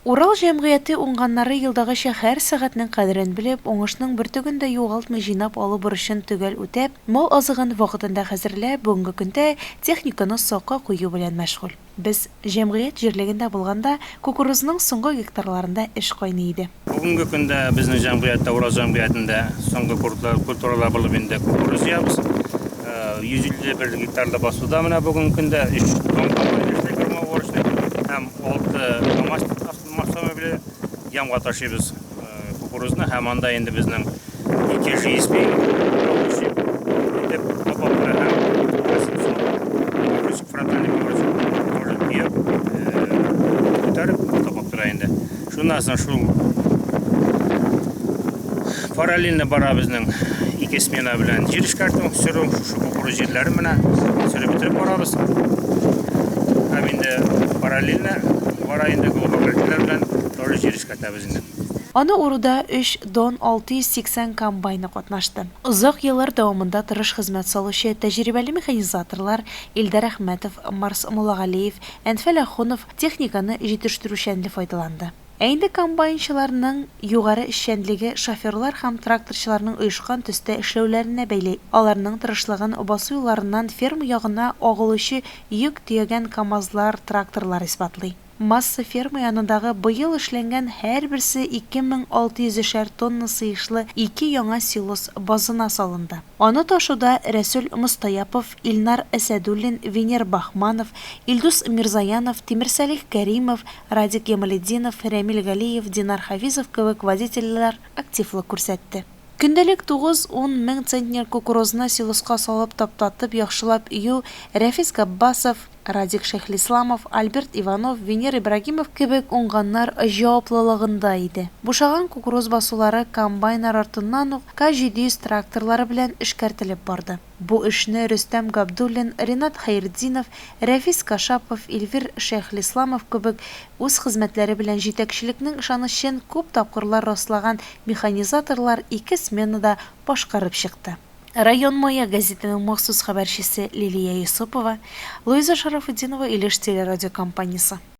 Урал җәмгыяте уңганнары елдагыча һәр сәгатьнең кадерен белеп, уңышның бөртеген дә югалтмый җыйнап алу бурычын төгәл үтәп, мал азыгын вакытында хәзерләп, бүгенге көндә техниканы сакка кую белән мәшгуль. Без җәмгыять җирлегендә булганда, кукурузның соңгы гектарларында эш кайный иде. Бүгенге көндә безнең җәмгыятьтә, Урал җәмгыятендә соңгы культуралар булып инде кукуруз җыябыз. 151 гектарлы басуда менә бүгенге көндә 3 тонн комбайн эшли, громоуборочный һәм 6 КАМАЗ автомобиле ямга ташыйбыз кукурузны һәм анда инде безнең 2 GSP итеп тапап тора һәм 800 погрузчик, фронтальный погрузчик тоже төяп, күтәреп тапап тора инде. Шуннан соң шул параллельно бара безнең ике смена белән җир эшкәртү, сөрү, шушы кукуруз җирләрен менә сөреп бетереп барабыз. Һәм инде параллельно бара инде глубоколетлар белән тоже җир эшкәртәбез инде. Аны уруда өч Дон 680 комбайны катнашты. Озак еллар дәвамында тырыш хезмәт салучы тәҗрибәле механизаторлар Илдар Әхмәтов, Марс Муллагалиев, Әнфәл Ахунов, техниканы җитештерүчәнле файдаланды. Ә инде комбайнчыларның югары эшчәнлеге шоферлар һәм тракторчыларның оешкан төстә эшләүләренә бәйле. Аларның тырышлыгын басу юлларыннан ферма ягына агылучы йөк төягән КАМАЗлар, тракторлар исбатлый. Масса ферма янындагы быел эшләнгән һәрберсе 2600 шәр тонна сыешлы ике яңа силос базына салынды. Аны ташуда Рәсүл Мостаяпов, Илнар Әсәдуллин, Венер Баһманов, Илдус Мирзаянов, Тимерсәлих Кәримов, Радик Ямалетдинов, Рәмил Галиев, Динар Хафизов кебек водительләр активлык күрсәтте. Көндәлек тугыз-ун мең центнер кукурузны силоска салып таптатып яхшылап өю Рәфис Габбасов, Радик Шәйхлисламов, Альберт Иванов, Венер Ибрагимов кебек уңганнар җаваплылыгында иде. Бушаган кукуруз басулары комбайннар артыннан ук К 700 тракторлары белән эшкәртелеп барды. Бу эшне Рөстәм Габдуллин, Ринат Хәйретдинов, Рәфис Кашапов, Илвир Шәйхлисламов кебек үз хезмәтләре белән җитәкчелекнең ышанычын күп тапкырлар раслаган механизаторлар ике сменада башкарып чыкты. Район Маяк гәзитенең махсус хәбәрчесе Лилия Йосыпова, Луиза Шарафутдинова, Илеш телерадиокомпаниясе.